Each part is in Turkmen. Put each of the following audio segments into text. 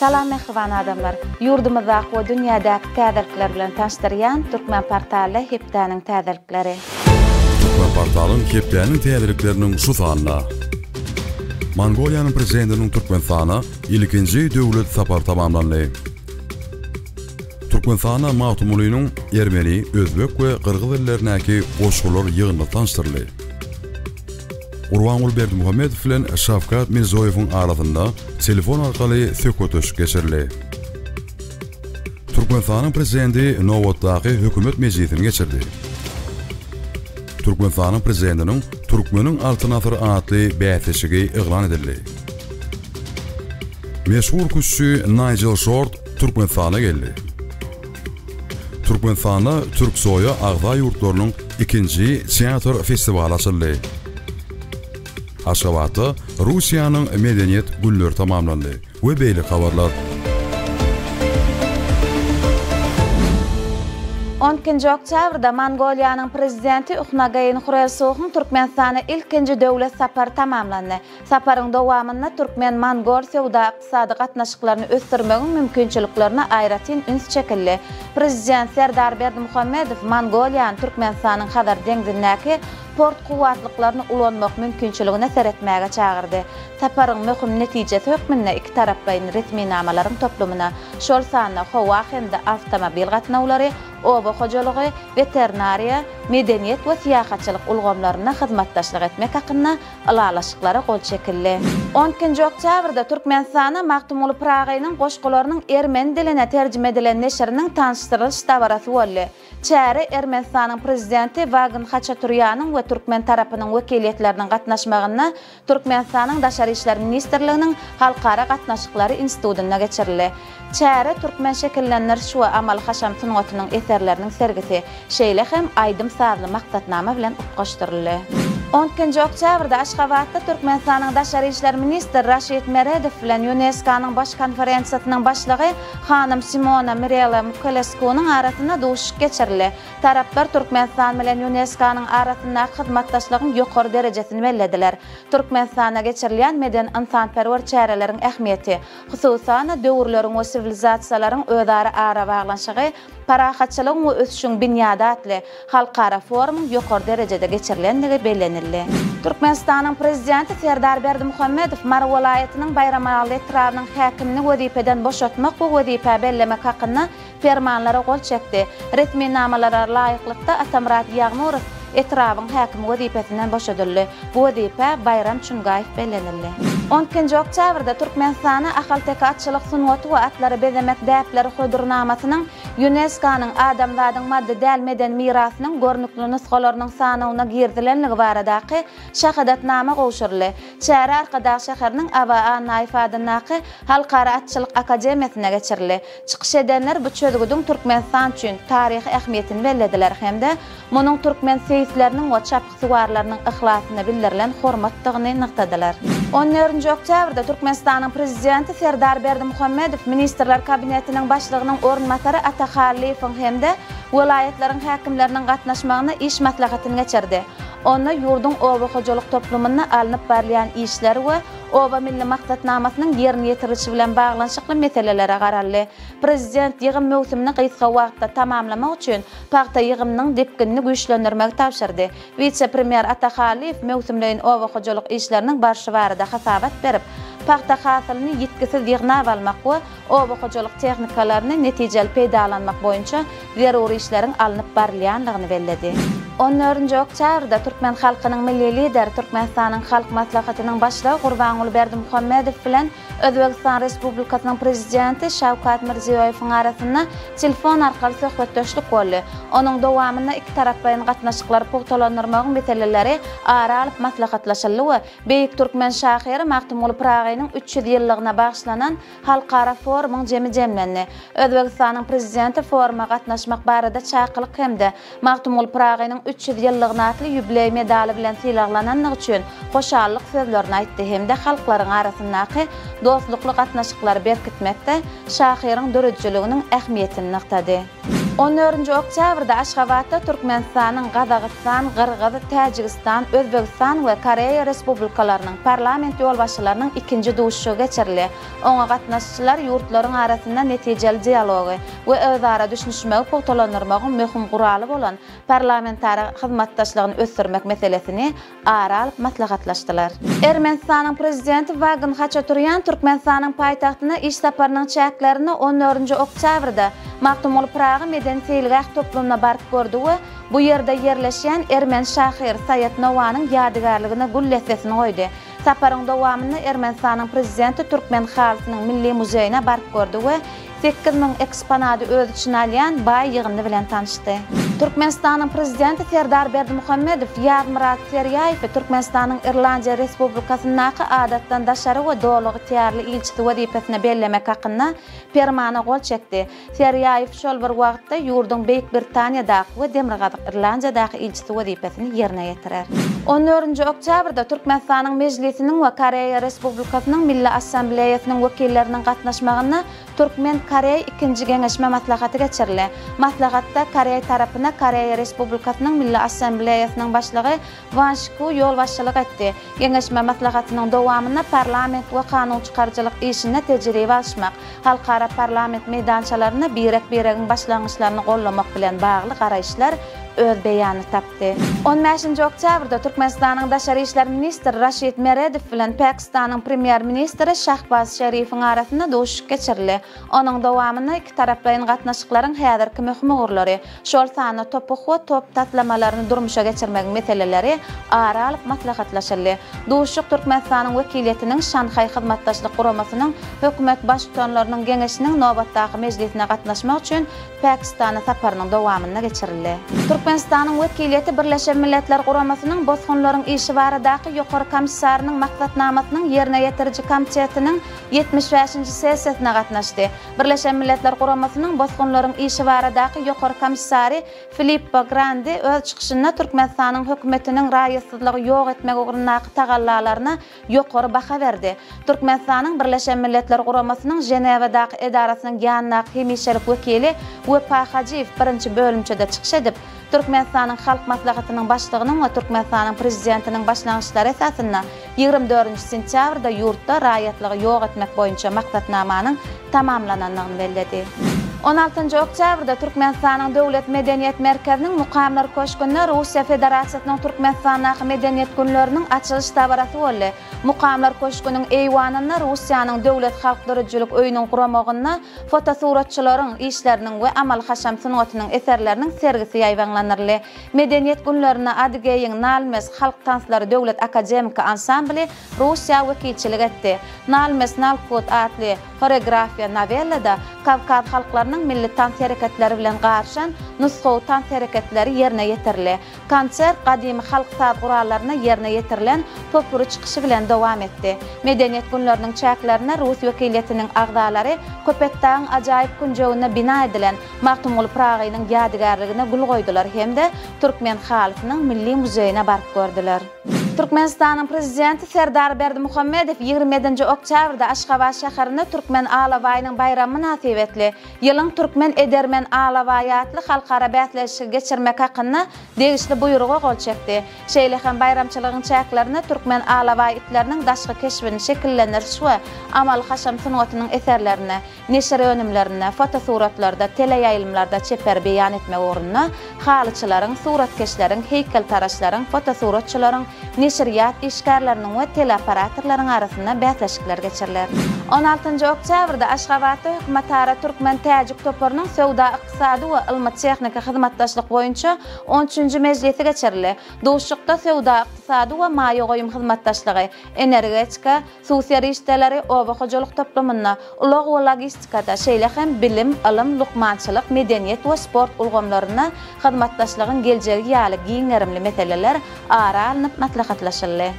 Salam mähriban adamlar! Ýurdumyzdaky we dünýädäki täzelikler bilen tanyşdyrýan Türkmen Portally hepdäniň täzelikleri. Türkmen Portalyň hepdäniň täzelikleriniň şu sanynda Mongoliýanyň Prezidentiniň Türkmenistana ilkinji döwlet sapary tamamlandy. Türkmenistanda Magtymgulynyň ermeni, özbek we gyrgyz dillerindäki goşgular ýygyndysy tanyşdyryldy. Gurbanguly Berdimuhamedow bilen Şawkat Mirziýoýewiň arasynda telefon arkaly söhbetdeşlik geçirildi. Türkmenistanyň Prezidenti nobatdaky hökümet mejlisini geçirdi. Türkmenistanyň Prezidentiniň Türkmeniň Altyn asyry atly bäsleşigi yglan edildi. Meşhur küştçi Naýjel Şort Türkmenistana geldi. Türkmenistanda Türksoýa agza ýurtlarynyň ikinji teatr festiwaly açyldy. Aşgabatda Russiýanyň Medeniýet günleri tamamlandy we beýleki habarlar. On ikinji oktýabrda Mongoliýanyň Prezidenti Uhnagaýyn Hurelsuhyň Türkmenistana ilkinji döwlet sapary tamamlandy. Saparyň dowamynda türkmen-mongol söwda-ykdysady gatnaşyklaryny ösdürmegiň mümkinçiliklerine aýratyn üns çekildi. Prezident Serdar Berdimuhamedow Mongoliýany Türkmenistanyň Hazar deňzindäki port kuwwatlyklaryny ulanmak mümkinçiligine seretmäge çagyrdy. Saparyň möhüm netijesi hökmünde ikitaraplaýyn resminamalaryň toplumyna, şol sanda howa hem-de awtomobil gatnawlary, oba hojalygy, weterinariýa, medeniýet we syýahatçylyk ulgamlarynda hyzmatdaşlyk etmek hakynda Ylalaşyklara gol çekildi. On ikinji oktýabrda Türkmenistanda Magtymguly Pyragynyň goşgularynyň ermeni diline terjime edilen neşiriniň tanyşdyrylyş dabarasy boldy. Çäre Ermenistanyň Prezidenti Wagen Haçaturýanyň we türkmen tarapynyň wekiliýetleriniň gatnaşmagynda Türkmenistanyň Daşary işler ministrliginiň Halkara gatnaşyklary institutynda geçirildi. Çäre türkmen şekillendiriş we amaly-haşam sungatynyň eserleriniň sergisi, şeýle hem aýdym-sazly maksatnama bilen utgaşdyryldy. On ikinji oktýabrda Aşgabatda Türkmenistanyň daşary işler ministri Raşid Meredow bilen Ýunesko-nyň Baş konferensiýasynyň başlygy hanym Simona Mirela Mukeleskunyň arasynda duşuşyk geçirildi. Taraplar Türkmenistan bilen Ýunesko-nyň arasyndaky hyzmatdaşlygyň ýokary derejesini bellediler. Türkmenistanda geçirilýän medeni-ynsanperwer çäreleriň ähmiýeti, Hususan-da, döwürleriň we siwilizasiýalaryň özara arabaglanyşygy, parahatçylygyň we ösüşiň binýady atly halkara forumyň ýokary derejede geçirilendigi bellenildi. Türkmenistanyň Prezidenti Serdar Berdimuhamedow Mary welaýatynyň Baýramaly etrabynyň häkimini wezipeden boşatmak we wezipä bellemek hakynda Permanlara gol çekdi. Resminamalara laýyklykda, Atamyrat Ýagmyrow etrabyň häkimi wezipesinden boşadyldy. Bu wezipä Baýram Çungaýew bellenildi. On ikinji oktýabrda Türkmenistana ahalteke atçylyk sungaty we atlary bezemek däpleri hödürnamasynyň Ýunesko-nyň Adamzadyň maddy däl medeni mirasynyň görnükli nusgalarynyň sanawyna girizilenligi baradaky şahadatnama gowşuryldy. Çäre Arkadag şäheriniň Aba Annaýew adyndaky Halkara atçylyk akademiýasynda geçirildi. Çykyş edenler bu çözgüdiň Türkmenistan üçin taryhy ähmiýetini bellediler hem-de munuň türkmen seýisleriniň we çapyksuwarlarynyň yhlasyna bildirilen hormatdygyny nygtadylar. On dördünji oktýabrda Türkmenistanyň Prezidenti Serdar Berdimuhamedow Ministrler Kabinetiniň Başlygynyň orunbasary Ata Hallyýewiň hem-de welaýatlaryň häkimleriniň gatnaşmagynda iş maslahatyny geçirdi. Onda ýurduň oba hojalyk toplumynda alnyp barylýan işler we Oba milli maksatnamasynyň ýerine ýetirilişi bilen baglanyşykly meselelere garaldy. Prezident ýygym möwsümini gysga wagtda tamamlamak üçin pagta ýygymynyň depginini güýçlendirmegi tabşyrdy. Wise-premýer Ata Hallyýew möwsümleýin oba hojalyk işleriniň barşy barada hasabat berip, pagta hasylyny ýitgisiz ýygnap almak we oba hojalyk tehnikalaryny netijeli peýdalanmak boýunça zerur işleriň alnyp barylýandygyny belledi. On dördünji oktýabrda türkmen halkynyň Milli Lideri, Türkmenistanyň Halk Maslahatynyň Başlygy Gurbanguly Berdimuhamedow bilen Özbegistan Respublikasynyň Prezidenti Şawkat Mirziýoýewiň arasynda telefon arkaly söhbetdeşlik boldy. Onuň dowamynda ikitaraplaýyn gatnaşyklary pugtalandyrmagyň meseleleri ara alyp maslahatlaşyldy we beýik türkmen şahyry Magtymguly Pyragynyň 300 ýyllygyna bagyşlanan Halkara forumyň jemi jemlendi. Özbegistanyň Prezidenti foruma gatnaşmak barada çakylyk hem-de Magtymguly Pyragynyň 300 ýyllygyna atly ýubileý medaly bilen sylaglanandygy üçin hoşallyk sözlerini aýtdy hem-de halklaryň arasyndaky dostlukly gatnaşyklary berkitmekde şahyryň döredijiliginiň ähmiýetini nygtady. On dördünji oktýabrda Aşgabatda Türkmenistanyň, Gazagystan, Gyrgyz, Täjigistan, Özbegistan we Koreýa Respublikalarynyň parlament ýolbaşçylarynyň ikinji duşuşygy geçirildi. Oňa gatnaşyjylar ýurtlaryň arasynda netijeli dialogy we özara düşünişmegi pugtalandyrmagyň möhüm guraly bolan parlamentara hyzmatdaşlygyny ösdürmek meselesini ara alyp maslahatlaşdylar. Ermenistanyň Prezidenti Wagan Haçaturýan Türkmenistanyň paýtagtyna iş saparynyň çäklerinde on dördünji oktýabrda Magtymguly Pyragy medeni-seýilgäh toplumyna baryp gördi we bu ýerde ýerleşýän ermeni şahyry Saýat Nowanyň ýadygärligine gül dessesini goýdy. Saparyň dowamynda Ermenistanyň Prezidenti Türkmen halysynyň milli muzeýine baryp gördi we 8000 eksponady öz içine alýan baý ýygyndy bilen tanyşdy. Türkmenistanyň Prezidenti Serdar Berdimuhamedow Ýazmyrat Serýaýewi Türkmenistanyň Irlandiýa Respublikasyndaky Adatdan daşary we Doly ygtyýarly ilçisi wezipesine bellemek hakynda Permana gol çekdi. Serýaýew şol bir wagtda ýurduň Beýik Britaniýadaky we Demirgazyk Irlandiýadaky ilçisi wezipesini ýerine ýetirer. On dördünji oktýabrda Türkmenistanyň Mejlisiniň we Koreýa Respublikasynyň Milli Assambleýasynyň wekilleriniň gatnaşmagynda türkmen-koreý ikinji geňeşme maslahaty geçirildi. Maslahatda koreý tarapyna Koreýa Respublikasynyň Milli Assambleýasynyň başlygy Wan Şku ýolbaşçylyk etdi. Geňeşme maslahatynyň dowamynda parlament we kanunçykaryjylyk işinde tejribe alyşmak, halkara parlament meýdançalarynda birek-biregiň başlangyçlaryny goldamak bilen bagly garaýyşlar öz beýanyny tapdy. On bäşinji oktýabrda Türkmenistanyň daşary işler ministri Raşid Meredow bilen Pakistanyň Premýer-ministri Şahbaz Şerifiň arasynda duşuşyk geçirildi. Onuň dowamynda ikitaraplaýyn gatnaşyklaryň häzirki möhüm ugurlary, şol sanda TOPH we top taslamalaryny durmuşa geçirmegiň meseleleri ara alyp maslahatlaşyldy. Duşuşyk Türkmenistanyň wekiliýetiniň Şanhaý Hyzmatdaşlyk Guramasynyň Hökümet Baştutanlarynyň Geňeşiniň nobatdaky mejlisine gatnaşmak üçin Pakistana saparynyň dowamynda geçirildi. Türkmenistanyň wekiliýeti Birleşen Milletler Guramasynyň Bosgunlaryň işi baradaky Ýokary komissarynyň Maksatnamasynyň Ýerine ýetiriji komitetiniň 75-nji sessiýasyna gatnaşdy. Birleşen Milletler Guramasynyň Bosgunlaryň işi baradaky Ýokary komissary Filippo Grandi öz çykyşynda Türkmenistanyň Hökümetiniň raýatsyzlygy ýok etmek ugrundaky tagallalaryna ýokary baha berdi. Türkmenistanyň Birleşen Milletler Guramasynyň Ženewadaky edarasynyň ýanyndaky hemişelik wekili Wepa Hajyýew birinji bölümçede çykyş edip, Türkmenistanyň Halk Maslahatynyň Başlygynyň we Türkmenistanyň Prezidentiniň başlangyçlary esasynda 24 sentýabrda ýurtda raýatlygy ýok etmek boýunça maksatnamanyň tamamlanandygyny belledi. On altynjy oktýabrda Türkmenistanyň Döwlet medeniýet merkeziniň Mukamlar köşgünde Russiýa Federasiýasynyň Türkmenistandaky Medeniýet günleriniň açylyş dabarasy boldy. Mukamlar köşgüniň eýwanynda Russiýanyň Döwlet halk döredijilik öýüniň guramagynda fotosuratçylaryň işleriniň we amaly-haşam sungatynyň eserleriniň sergisi ýaýbaňlandyryldy. Medeniýet günlerinde Adygeýiň Nalmes halk tanslary döwlet akademiki ansambly Russiýa wekilçilik etdi. Nalmes Nalkut atly horeografiýa nowellada Kawkaz halklarynyň milli tans hereketleri bilen garyşan nusgawy tans hereketleri ýerine ýetirildi. Konsert gadymy halk saz gurallarynda ýerine ýetirilen popuri çykyşy bilen dowam etdi. Medeniýet günleriniň çäklerinde rus wekiliýetiniň agzalary Köpetdagyň ajaýyp künjeginde bina edilen Magtymguly Pyragynyň ýadygärligine gül goýdular hem-de Türkmen halysynyň milli muzeýine baryp gördüler. Türkmenistanyň Prezidenti Serdar Berdimuhamedow 27-nji oktýabrda Aşgabat şäherinde Türkmen alabaýynyň baýramy mynasybetli Ýylyň türkmen edermen alabaýy atly halkara bäsleşigi geçirmek hakynda degişli Buýruga gol çekdi. Şeýle hem baýramçylygyň çäklerinde türkmen alabaý itleriniň daşky keşbini şekillendiriş we amaly-haşam sungatynyň eserlerinde, neşir önümlerinde, fotosuratlarda, teleýaýlymlarda çeper beýan etmek ugrunda halyçylaryň, suratkeşleriň, heýkeltaraşlaryň, fotosuratçylaryň, neşirýat işgärleriniň we teleoperatorlaryň arasynda bäsleşikler geçiriler. On altynjy oktýabrda Aşgabatda hökümetara türkmen-täjik toparynyň söwda-ykdysady we ylmy-tehniki hyzmatdaşlyk boýunça on üçünji mejlisi geçirildi. Duşuşykda söwda-ykdysady we maýa goýum hyzmatdaşlygy, energetika, suw serişdeleri, oba hojalyk toplumynda, ulag we logistikada, şeýle hem bilim, ylym, lukmançylyk, medeniýet we sport ulgamlarynda hyzmatdaşlygyň geljegi ýaly giň gerimli meseleler ara alnyp maslahatlaşyldy.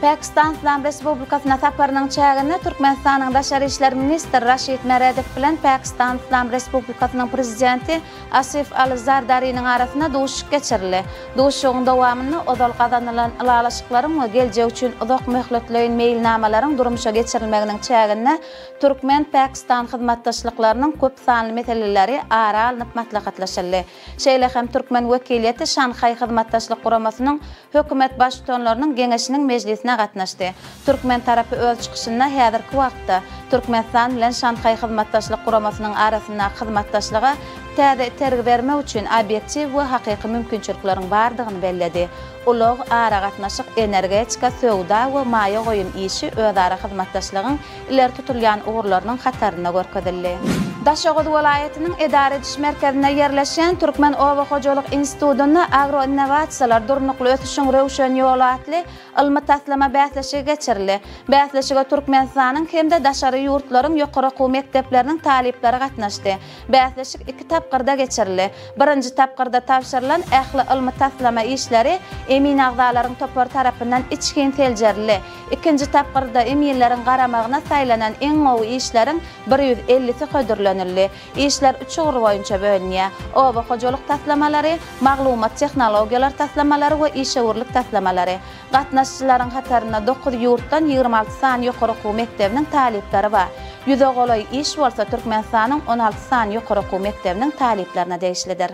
Pakistan Yslam Respublikasyna saparynyň çäginde Türkmenistanyň daşary işler ministri Raşid Meredow bilen Pakistan Yslam Respublikasynyň Prezidenti Asif Aly Zardariniň arasynda duşuşyk geçirildi. Duşuşygyň dowamynda ozal gazanylan ylalaşyklaryň we geljek üçin uzak möhletleýin meýilnamalaryň durmuşa geçirilmeginiň çäginde türkmen-pakistan hyzmatdaşlyklarynyň köp sanly meseleleri ara alnyp maslahatlaşyldy. Şeýle hem türkmen wekiliýeti Şanhaý Hyzmatdaşlyk Guramasynyň Hökümet Baştutanlarynyň Geňeşiniň mejlisine gatnaşdy. Türkmen tarapy öz çykyşynda häzirki wagtda Türkmenistan bilen Şanhaý Hyzmatdaşlyk Guramasynyň arasyndaky hyzmatdaşlyga täze itergi bermek üçin obýektiw we hakyky mümkinçilikleriň bardygyny belledi. Ulag, aragatnaşyk, energetika, söwda we maýa goýum işi özara hyzmatdaşlygyň ileri tutulýan ugurlarynyň hatarynda görkezildi. Daşoguz welaýatynyň edara ediş merkezinde ýerleşýän Türkmen oba hojalyk institutynda Agroinnowasiýalar, durnukly ösüşiň röwşen ýoly atly ylmy-taslama bäsleşigi geçirildi. Bäsleşige Türkmenistanyň hem-de daşary ýurtlaryň ýokary okuw mekdepleriniň talyplary gatnaşdy. Bäsleşik iki tapgyrda geçirildi. Birinji tapgyrda tabşyrylan ähli ylmy-taslama işleri emin agzalaryň topary tarapyndan içgin seljerildi. Ikinji tapgyrda eminleriň garamagyna saýlanan iň gowy işleriň bir ýüz ellisi hödürlenildi. Işler üç ugur boýunça bölünýär, oba hojalyk taslamalary, maglumat tehnologiýalar taslamalary we işewürlik taslamalary. Gatnaşyjylaryň hatarynda dokuz ýurtdan 26 sany ýokary okuw mekdebiniň talyplary bar. Ýüze golaý iş bolsa Türkmenistanyň 16 sany ýokary okuw mekdebiniň talyplaryna degişlidir.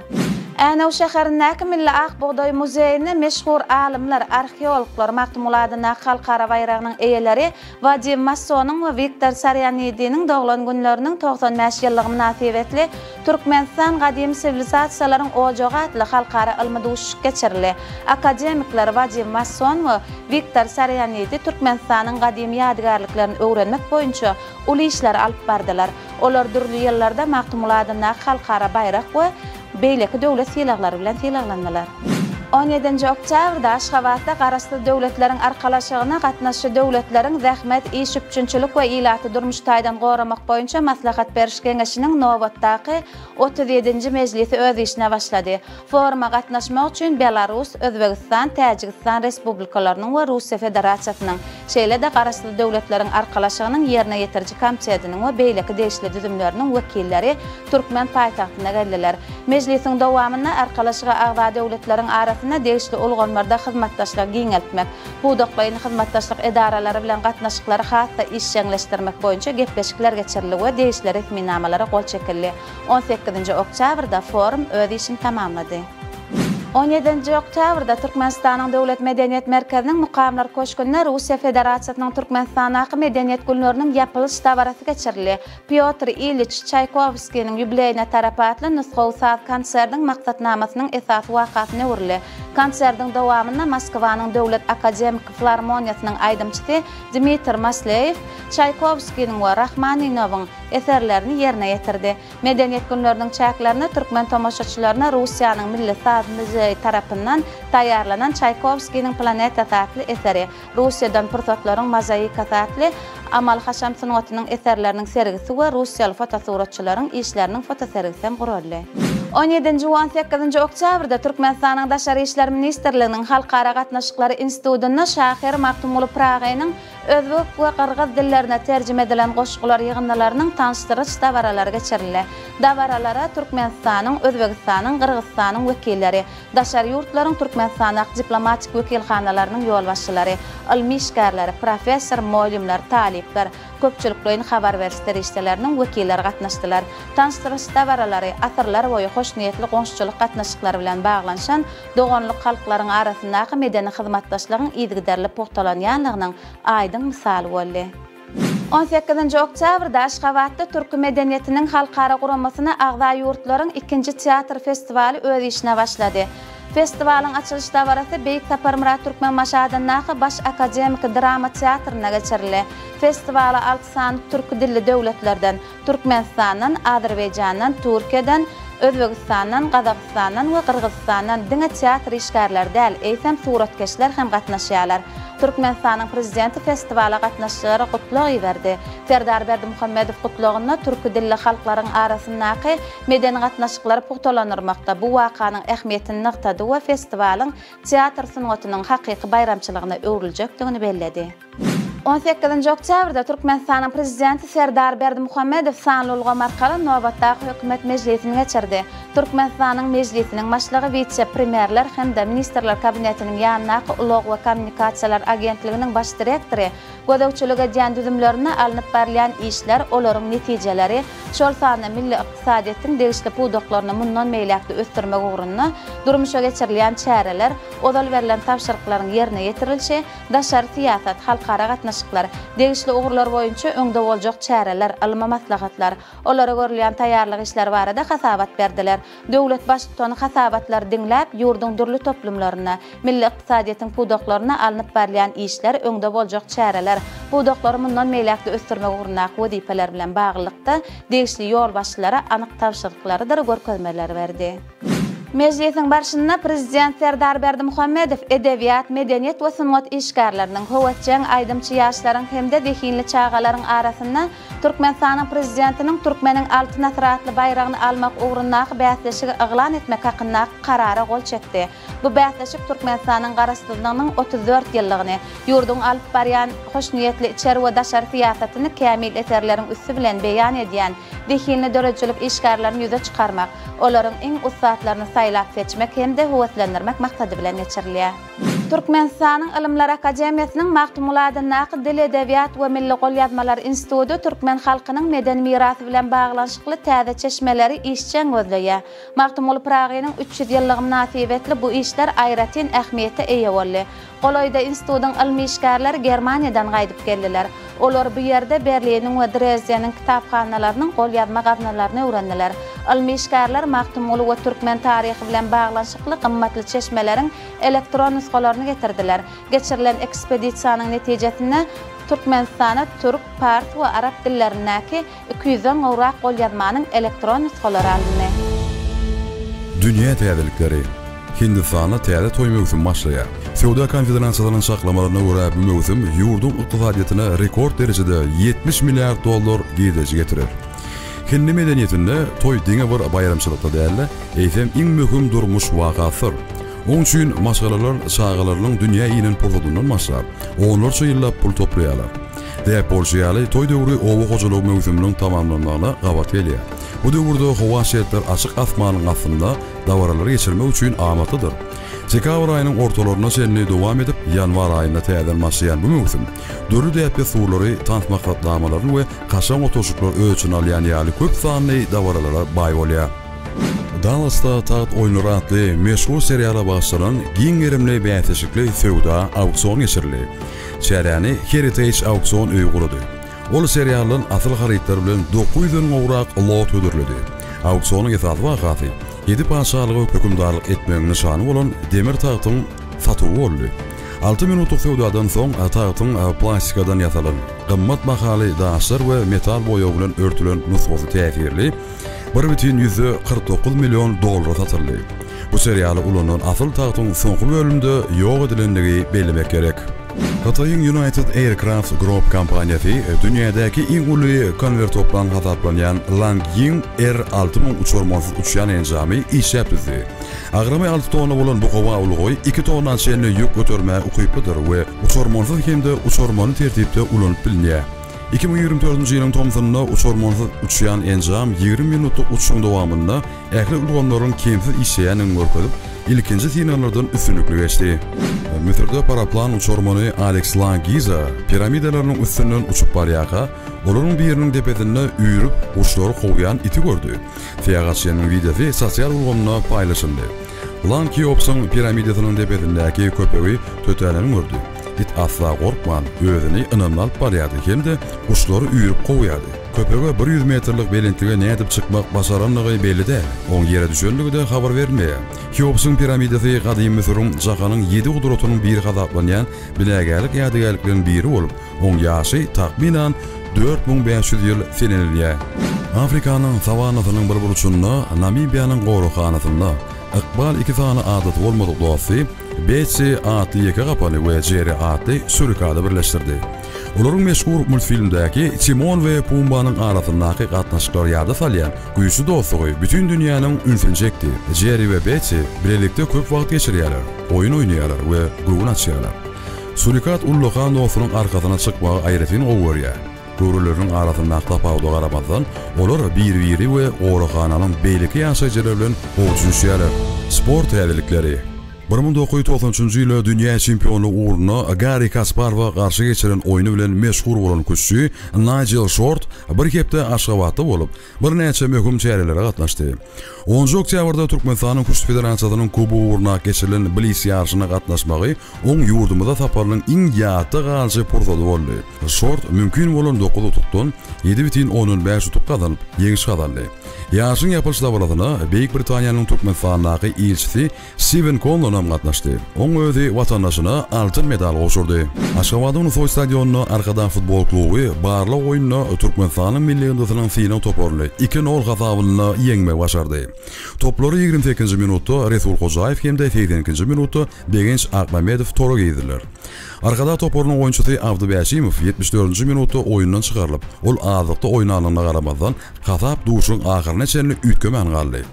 Änew şäherindäki Milli ak bugdaý muzeýinde meşhur alymlar, arheologlar, Magtymguly adyndaky halkara baýragynyň eýeleri Wadim Massonyň we Wiktor Sarianidiniň doglan günleriniň 95 ýyllygy mynasybetli Türkmenistan gadymy siwilizasiýalaryň ojagy atly halkara ylmy duşuşyk geçirildi. Akademikler Wadim Masson we Wiktor Sarianidi Türkmenistanyň gadymy ýadygärliklerini öwrenmek boýunça uly işleri alyp bardylar. Olar dürli ýyllarda Magtymguly adyndaky halkara baýrak we beýleki döwlet sylaglary bilen sylaglandylar. On ýedinji oktýabrda Aşgabatda Garaşsyz Döwletleriň Arkalaşygyna gatnaşyjy döwletleriň zähmet, iş üpjünçilik we ilaty durmuş taýdan goramak boýunça maslahat beriş geňeşiniň nobatdaky 37-nji mejlisi öz işine başlady. Foruma gatnaşmak üçin Belarus, Özbegistan, Täjigistan Respublikalarynyň we Russiýa Federasiýasynyň, şeýle-de Garaşsyz Döwletleriň Arkalaşygynyň Ýerine ýetiriji komitetiniň we beýleki degişli düzümleriniň wekilleri türkmen paýtagtyna geldiler. Mejlisiň dowamynda Arkalaşyga agza döwletleriň arasynda degişli ulgamlarda hyzmatdaşlygy giňeltmek, pudaklaýyn hyzmatdaşlyk edaralary bilen gatnaşyklary has-da işjeňleşdirmek boýunça gepleşikler geçirildi we degişli resminamalara gol çekildi. On sekizinji oktýabrda forum öz işini tamamlady. On ýedinji oktýabrda Türkmenistanyň Döwlet medeniýet merkeziniň Mukamlar köşgünde Russiýa Federasiýasynyň Türkmenistandaky Medeniýet günleriniň ýapylyş dabarasy geçirildi. Pýotr Iliç Çaýkowskiniň ýubileýine tarap atly nusgawy saz konsertiň maksatnamasynyň esasy wakasyna öwrüldi. Konsertiň dowamynda Moskwanyň Döwlet akademiki filarmoniýasynyň aýdymçysy Dmitriý Masleýew Çaýkowskiniň we Rahmaninowyň eserlerini ýerine ýetirdi. Medeniýet günleriniň çäklerinde türkmen tomaşaçylaryna Russiýanyň Milli saz muzeýi tarapyndan taýýarlanan Çaýkowskiniň planetasy atly eseri, Russiýadan pursatlaryň mozaikasy atly amaly-haşam sungatynyň eserleriniň sergisi we russiýaly fotosuratçylaryň işleriniň fotosergisi hem guraldy. On ýedinji we on sekizinji oktýabrda Türkmenistanyň Daşary işler ministrliginiň Halkara gatnaşyklary institutynda şahyr Magtymguly Pyragynyň Özbek we gyrgyz dillerine terjime edilen goşgular ýygyndylarynyň tanyşdyryş dabaralary geçirildi. Dabaralara Türkmenistanyň, Özbegistanyň, Gyrgyzystanyň wekilleri, daşary ýurtlaryň Türkmenistandaky diplomatik wekilhanalarynyň ýolbaşçylary, ylmy işgärleri, professor-mugallymlar, talyplar, köpçülikleýin habar beriş serişdeleriniň wekilleri gatnaşdylar. Tanyşdyryş dabaralary asyrlar boýy hoşniýetli goňşuçylyk gatnaşyklary bilen baglanyşan doganlyk halklaryň arasyndaky medeni hyzmatdaşlygyň yzygiderli pugtalanýandygynyň aýdyň mysaly boldy. On sekizinji oktýabrda Aşgabatda Türki medeniýetiniň halkara guramasyna agza ýurtlaryň ikinji teatr festiwaly öz işine başlady. Festiwalyň açylyş dabarasy Beýik Saparmyrat Türkmenbaşy adyndaky Baş akademiki drama teatrynda geçirildi. Festiwala alty sany türki dilli döwletlerden, Türkmenistandan, Azerbaýjandan, Türkiýeden, Özbegistandan, Gazagystandan we Gyrgyzystandan diňe teatr işgärleri däl, eýsem suratkeşler hem gatnaşýarlar. Türkmenistanyň Prezidenti festiwala gatnaşyjylara gutlag iberdi. Serdar Berdimuhamedow gutlagynda türki dilli halklaryň arasyndaky medeni gatnaşyklary pugtalandyrmakda bu wakanyň ähmiýetini nygtady we festiwalyň teatr sungatynyň hakyky baýramçylygyna öwrüljekdigini belledi. On sekizinji oktýabrda Türkmenistanyň Prezidenti Serdar Berdimuhamedow sanly ulgam arkaly nobatdaky Hökümet mejlisini geçirdi. Türkmenistanyň Mejlisiniň Başlygy wise-premýerler hem-de Ministrler Kabinetiniň ýanyndaky Ulag we kommunikasiýalar agentliginiň baş direktory gözegçilik edýän düzümlerinde alnyp barylýan işler, olaryň netijeleri, şol sanda milli ykdysadyýetiň degişli pudaklaryny mundan beýläk-de ösdürmek ugrunda durmuşa geçirilýän çäreler, ozal berlen tabşyryklaryň ýerine ýetirilişi, daşary syýasat, halkara gatnaşyklar, degişli ugurlar boýunça öňde boljak çäreler, ylmy maslahatlar, olara görülýän taýýarlyk işleri barada hasabat berdiler. Döwlet Baştutany hasabatlary diňläp, ýurduň dürli toplumlarynda, milli ykdysadyýetiň pudaklarynda alnyp barylýan işler, öňde boljak çäreler, pudaklary mundan beýläk-de ösdürmek ugrundaky wezipeler bilen baglylykda, degişli ýolbaşçylara anyk tabşyryklarydyr görkezmeleri berdi. Mejlisiň barşynda Prezident Serdar Berdimuhamedow edebiýat, medeniýet we sungat işgärleriniň, höwesjeň aýdymçy ýaşlaryň hem-de zehinli çagalaryň arasynda Türkmenistanyň Prezidentiniň Türkmeniň Altyn asyry atly baýragyny almak ugrundaky bäsleşigi yglan etmek hakyndaky Karara gol çekdi. Bu bäsleşik Türkmenistanyň Garaşsyzlygynyň 34 ýyllygyny, ýurduň alyp barýan hoşniýetli içeri we daşary syýasatyny kämil eserleriň üsti bilen beýan edýän zehinli döredijilik işgärlerini ýüze çykarmak, olaryň iň ussatlaryny saýlap-seçmek hem-de höweslendirmek maksady bilen geçirilýär. Türkmenistanyň Ylymlar akademiýasynyň Magtymguly adyndaky Dil, edebiýat we milli golýazmalar instituty türkmen halkynyň medeni mirasy bilen baglanyşykly täze çeşmeleri işjeň gözleýär. Magtymguly Pyragynyň 300 ýyllygy mynasybetli bu işler aýratyn ähmiýete eýe boldy. Golaýda institutyň ylmy işgärleri Germaniýadan gaýdyp geldiler. Olar bu ýerde Berliniň we Drezdeniň kitaphanalarynyň golýazma gaznalaryny öwrendiler. Ylmy işgärler Magtymguly we türkmen taryhy bilen baglanyşykly gymmatly çeşmeleriň elektron nusgalaryny getirdiler. Geçirilen ekspedisiýanyň netijesinde Türkmenistana türk, pars we arap dillerindäki Iki ýüzden gowrak golýazmanyň elektron nusgalary alyndy. Dünýä täzelikleri. Hindistanda täze toý möwsümi başlaýar. Söwda konfederasiýalarynyň çaklamalaryna görä, bu möwsüm ýurduň ykdysadyýetine rekord derejede 70 milliard dollar girdeji getirer. Hindi medeniýetinde toý diňe bir baýramçylykda däl-de, eýsem iň möhüm durmuş wakasydyr. Oň üçin maşgalalar çagalarynyň dünýä inen pursadyndan başlap, onlarça ýyllap pul toplaýarlar. Däp bolşy ýaly, toý döwri oba hojalygy möwsüminiň tamamlanmagyna gabat gelýär. Bu döwürde howa şertleri açyk asmanyň astynda dabaralary geçirmek üçin amatlydyr. Dekabr aýynyň ortalaryna çenli dowam edip, ýanwar aýynda täzeden başlaýan bu möwsüm dürli däp-dessurlary, tans maksatnamalaryny we kaşaň oturyşyklary öz içine alýan ýaly köp sanly dabaralara baý bolýar. Dallasda Tagt oýunlary atly meşhur seriala bagyşlanan giň gerimli bäsleşikli söwda auksion geçirildi. Çäräni Heritage auksion öýi gurady. Ol serialdan asyl harytlar bilen 900 den gowrak lot hödürledi. Auksionyň esasy wakasy, ýedi patyşalyga hökümdarlyk etmegiň nyşany bolan demir tagtyň satuwy boldy. Alty minutlyk söwdadan soň tagtyň plastikadan ýasalan, gymmat bahaly daşlar we metal boýagy bilen örtülen nusgasy täsirli bir bütin 149 million dollara satyldy. Bu serialy ulanan asyl tagtyň soňky bölümde ýok edilendigi bellemek gerek. Hytaýyň United Aircraft Group kompaniýasy dünýädäki iň uly konwertoplan hasaplanýan Langying R 6000 uçarmansyz uçýan enjamy işläp düzdi. Agramy alty tonna bolan bu howa ulgy iki tonna çenli ýük götermäge ukyplydyr we uçarmansyz hem-de uçarmanly tertipde ulanyp bilinýär. 2024-nji ýylyň tomsunda uçarmansyz uçýan enjam 20 minutlyk uçuşyň dowamynda ähli ulgamlaryň kemsiz işleýändigini görkezip, ilkinji synaglardan üstünlikli geçdi. Müsürde paraplan uçarmany Aleks Lang Giza piramidalarynyň üstünden uçup barýarka, olaryň biriniň depesinde üýrüp, guşlary kowýan iti gördi. Syýahatçynyň wideosy sosial ulgamynda paýlaşyldy. Lang Keopsyň piramidasynyň depesindäki köpegi tötänini gördi. It asla gorkman, özüni ynamly alyp barýardy hem-de guşlary üýrüp kowýardy. Köpege bir ýüz metrlik belentlige nädip çykmak başarandygy belli däl. Oň ýere düşendigi-de habar berilmeýär. Heopsyň piramidasy gadymy Müsüriň jahanyň ýedi gudratynyň biri hasaplanýan binagärlik ýadygärlikleriniň biri bolup, oň ýaşy, takmynan, 4500 ýyl senelilýär. Afrikanyň sawannasynyň bir burçunda Namibiýanyň goraghanasynda Ykbal iki sany adaty bolmadyk dosty, Betsi atly ýeke gapany we Jerri atly surikady birleşdirdi. Olaryň meşhur multfilmdäki Timon we Pumbanyň arasyndaky gatnaşyklary ýada salýan güýçli dostlugy bütin dünýäniň ünsüni çekdi. Jerri we Betsi bilelikde köp wagt geçirýärler, oýun oýnaýarlar we göwün açýarlar. Surikat ullakan dostunyň arkasyna çykmagy aýratyn gowy görýär. Göwreleriniň arasyndaky tapawuda garamazdan, olar bir-biri we goraghananyň beýleki ýaşaýjylary bilen gowy düşünişýärler. Sport täzelikleri. 1993-nji ýylda dünýä çempionlygy ugrunda Garri Kasparowa garşy geçiren oýny bilen meşhur bolan küştçi Naýjel Şort bir hepde Aşgabatda bolup, birnäçe möhüm çärelere gatnaşdy. Onunjy oktýabrda Türkmenistanyň Küşt federasiýasynyň kubogy ugrunda geçirilen blis ýaryşyna gatnaşmagy oň ýurdumyza saparynyň iň ýatda galyjy pursady boldy. Şort mümkin bolan dokuz utukdan 7,5 utuk gazanyp, ýeňiş gazandy. Ýaryşyň ýapylyş dabarasyna Beýik Britaniýanyň Türkmenistandaky ilçisi Stiwen Konlon hem gatnaşdy. Oň özi watandaşyna altyn medal gowşurdy. Aşgabadyň Nusaý stadionynda Arkadag futbol kluby barlag oýnunda Türkmenistanyň milli ýygyndysynyň synag toparyny iki nol hasabynda ýeňmegi başardy. Toplary 28-nji minutda Resul Hojaýew hem-de 82-nji minutda Begenç Akmämmedow tora girdiler. Arkadag toparynyň oýunçysy Abdy Bäşimow 74-nji minutda oýundan çykarylyp, ol azlykda oýnanlygyna garamazdan, hasap duşuşygyň ahyryna çenli üýtgemän galdy.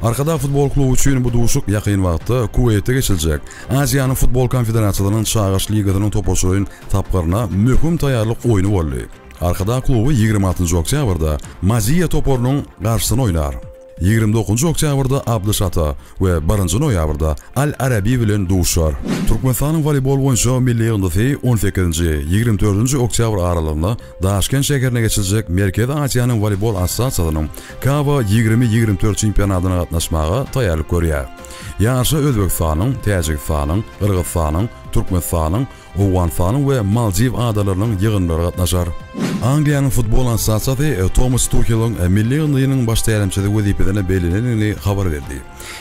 Arkadag futbol kluby üçin bu duşuşyk ýakyn wagtda Kuweýtde geçiriljek Aziýanyň futbol konfederasiýasynyň Çagyryş ligasynyň toparçalaýyn tapgyryna möhüm taýýarlyk oýny boldy. Arkadag kluby 26 oktýabrda Maziýa toparynyň garşysyna oýnar. 29 oktýabrda Abdyş-Ata we birinji noýabrda Al-Arabi bilen duşuşar. Türkmenistanyň woleýbol boýunça milli ýygyndysy on sekizinji, 24-nji oktýabr aralygynda Daşkent şäherinde geçiriljek Merkezi Aziýanyň woleýbol assosiasiýasynyň KAWA 20 24 çempionatyna gatnaşmaga taýýarlyk görýär. Ýaryşa Özbegistanyň, Täjigistanyň, Gyrgyzystanyň, Türkmenistanyň, Owganystanyň we Maldiw adalarynyň ýygyndylary gatnaşar. Angliýanyň futbol assosiasiýasy Tomas Tuheliň milli ýygyndynyň baş tälimçisi wezipesine bellenendigini habar berdi.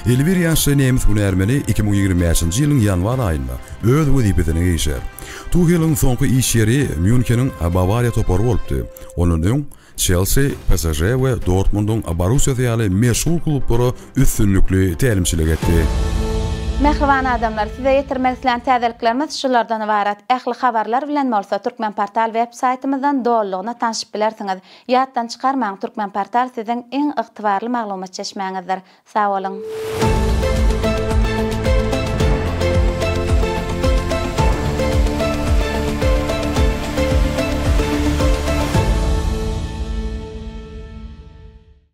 51 ýaşly nemes hünärmeni 2025-nji ýylyň ýanwar aýynda öz wezipesine girişer. Tuheliň soňky iş ýeri Mýunheniň Bawariýa topary bolupdy. Ondan öň Çelsi, PSŽ we Dortmundyň Borussiýasy ýaly meşhur klublara üstünlikli tälimçilik etdi. Mähriban adamlar, size ýetirmek islän täzeliklerimiz şulardan ybarat. Ähli habarlar bilen bolsa Türkmenportal web saýtymyzdan dolulygyna tanşyp bilersiňiz. Ýatdan çykarmaň, Türkmenportal siziň iň ygtybarly maglumat çeşmäňizdir. Sag boluň!